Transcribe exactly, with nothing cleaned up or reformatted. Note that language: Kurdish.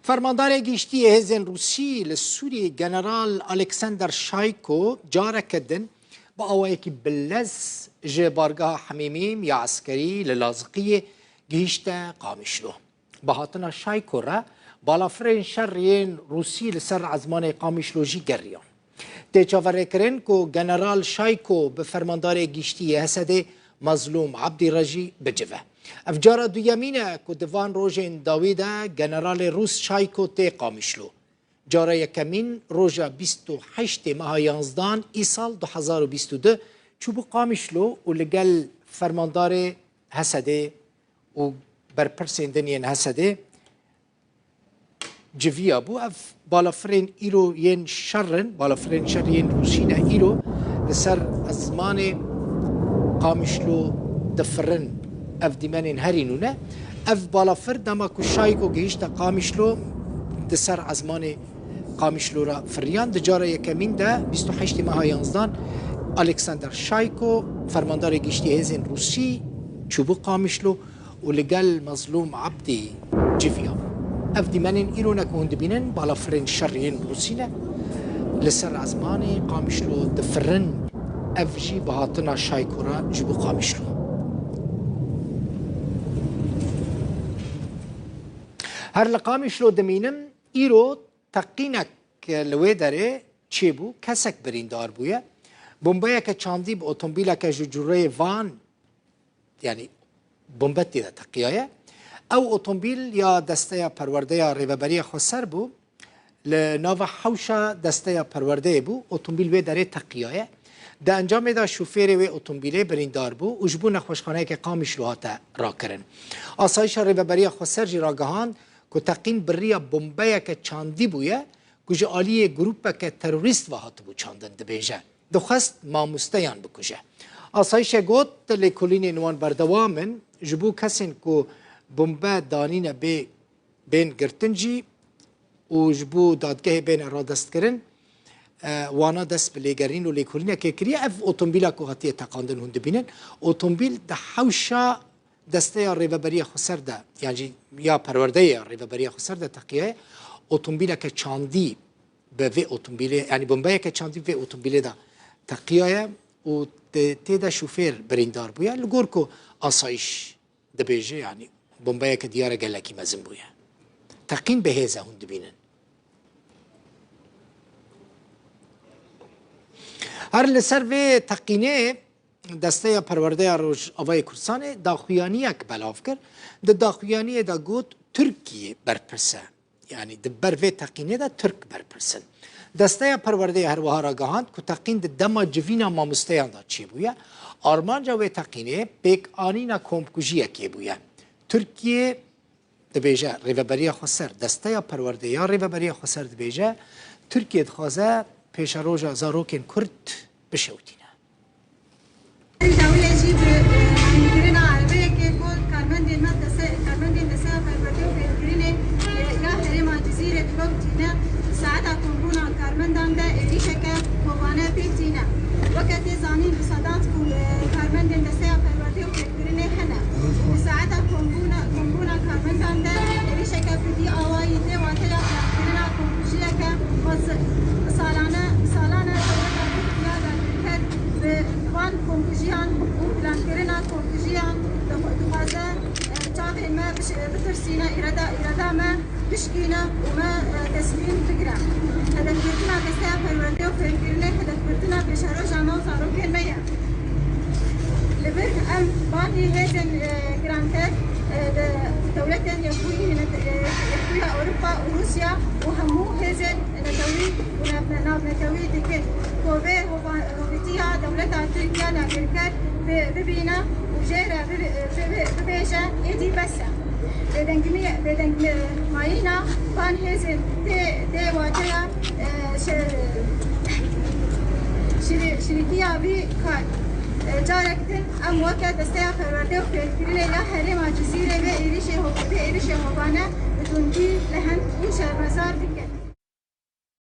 Fermandarê Giştî yê Hêzên Rûsî li Sûriyê General Alexander Şayko careke din bi awayekî bilez ji bargeha Hemîmîm ya eskerî li Laziqiyê gihîşte Qamişlo. Bi hatina Şayko re balafirên şer yên Rûsî li ser ezmanê Qamişlo jî geriyan. Tê çaverêkirin ku General Şayko bi Fermandarê Giştî yê Hesedê Mazlûm Abdî re jî bicive. Ev cara duyemîn e ku di van rojên dawî de Generalê Rûs Şayko tê Qamişlo. Cara yekemîn roja bîst û heştê meha yanzdan îsal du hezar û bîst û du çûbû Qamişlo û li gel Fermandarê Hesedê û berpirsên din yên Hesedê civiya bû. Ev balafirên îro yên şer in, balafirên şer yên Rûsî ne, îro li ser ezmanê Qamişlo difirin. Ev dîmenên herî nû ne. Ev balafir dema ku Şayko gihîşte Qamişlo di ser ezmanê Qamişlo re firiyan. Di cara yekemîn de bîst û heştê meha yanzdan Alexander Şayko, fermandarê giştî hêzên Rûsî, çûbû Qamişlo û li gel Mazlûm Abdî civiya. Ev dîmenên îro ne ku hûn dibînin, balafirên şer yên Rûsî ne. Li ser ezmanê Qamişlo difirin. Ev jî bi hatina Şayko re çûbû Qamişlo. Her li Qamişlo dimînim, îro teqînek li wê derê çêbû, kesek birîndar bûye. Bombeyeke çandî bi otomobîleke ji cureyê van, yanî bombe tê de teqiyaye. Ew otomobîl ya desteya perwerdeya Rêveberiya Xweser bû. Li nava hewşa desteya perwerdeyê bû, otomobîl wê derê teqiyaye. Di encamê de şofêrê wê otomobîlê birîndar bû û ji bo nexweşxaneyeke Qamişlo hate rakirin. Asayişa Rêveberiya Xweser jî ragihand ku teqîn bi riya bombeyeke çandî bûye ku ji aliyê grûpeke terorîst ve hatibû çandin, dibêje, dixwest mamosteyan bikuje. Asayişe got, lêkolînên wan berdewam in, ji bo kesên ku bombe danîne bê, bên girtin jî û ji bo dadgehê bêne radestkirin, e, wana dest bi lêgerîn û lêkolînekê kiriye. Ev otomobîla ku hatiye teqandin hûn dibînin. Otomobîl di hewşa desteya Rêveberiya Xweser de, yan jî ya perwerdeyê ya Rêveberiya Xweser de teqiyaye. Otomobîleke çandî bi vê otomobîlê, yanî bombeyeke çandî bi vê otomobîlê de teqiyaye û tê, tê de şofêr birîndar bûye. Li gor ku asayîş dibêje, yanî bombeyeke diyar e gelekî mezin bûye. Teqîn bi hêz e, hûn dibînin. Her li ser vê teqînê Desteya Perwerdeya Rojavayê Kurdistanê daxuyaniyek belav kir. Di daxuyaniyê de got, Tirkiye berpirs e. Yanî di ber vê teqînê de Tirk berpirs in. Desteya Perwerdeyê her wiha ragihand ku teqîn di dema civîna mamosteyan de çêbûye. Armanca wê teqînê pêkanîna komkujiyekê bûye. Tirkiye dibêje, Rêveberiya Xweser, Desteya Perwerdeyê ya Rêveberiya Xweser dibêje, Tirkiye dixwaze pêşeroja zarokên Kurd bişewitîne. Dawiyê jî bi, e, hînkirina erebeyekê ku karmendên me dese-, karmendên Desteya Perwerdê û Fêrkirinê, e, ya herêma Cizîrê dilo tîne, saeta kombûna karmendan de êrîşeke hovane pêk tîne. Weke tê zanîn, misadat ku, e, karmendên Desteya Perwerdê û Fêrkirinê hene. Di saeta kombûna, kombûna karmendan de êrîşeke bi vî awayî tê wateya plankirina komkujiyeke mezin. Salane, salane dewleta Tirkiye de dikir bi van komkujiyan û plankirina komkujiyan dixwe-, dixwaze, e, çavên me biş-, bitirsîne, îrada, îrada me bişkîne û me, e, teslîm bigire. Hedefgirtina Desteya Perwerdê û Fêrkirinê hedefgirtina pêşeroja me û zarokên me ye. Li vir em banî hêzên, e, giranker, e, di dewletên Yekbûyî, e, Yekbûyî Ewropa û Rûsya û hemû hêzên netewî û nav-, navnetewî dikin ku vê hova-, hovîtiya dewleta Tirkiye dagirker bi-, bibîne û jê re bibe-, bibe-, bibêje, êdî bes e. Bêdengmî-, bêdengmayîna van hêzên tê, tê wateya, e, şe-, şirî-, şirîtiya vî kar. E, carek din em weke Desteya Perwerdê û Fêrkirinê ya Herêma Cizîrê vê êrîşê ho-, vê êrîşê hovane bi tundî, lehend û şermezar dikin.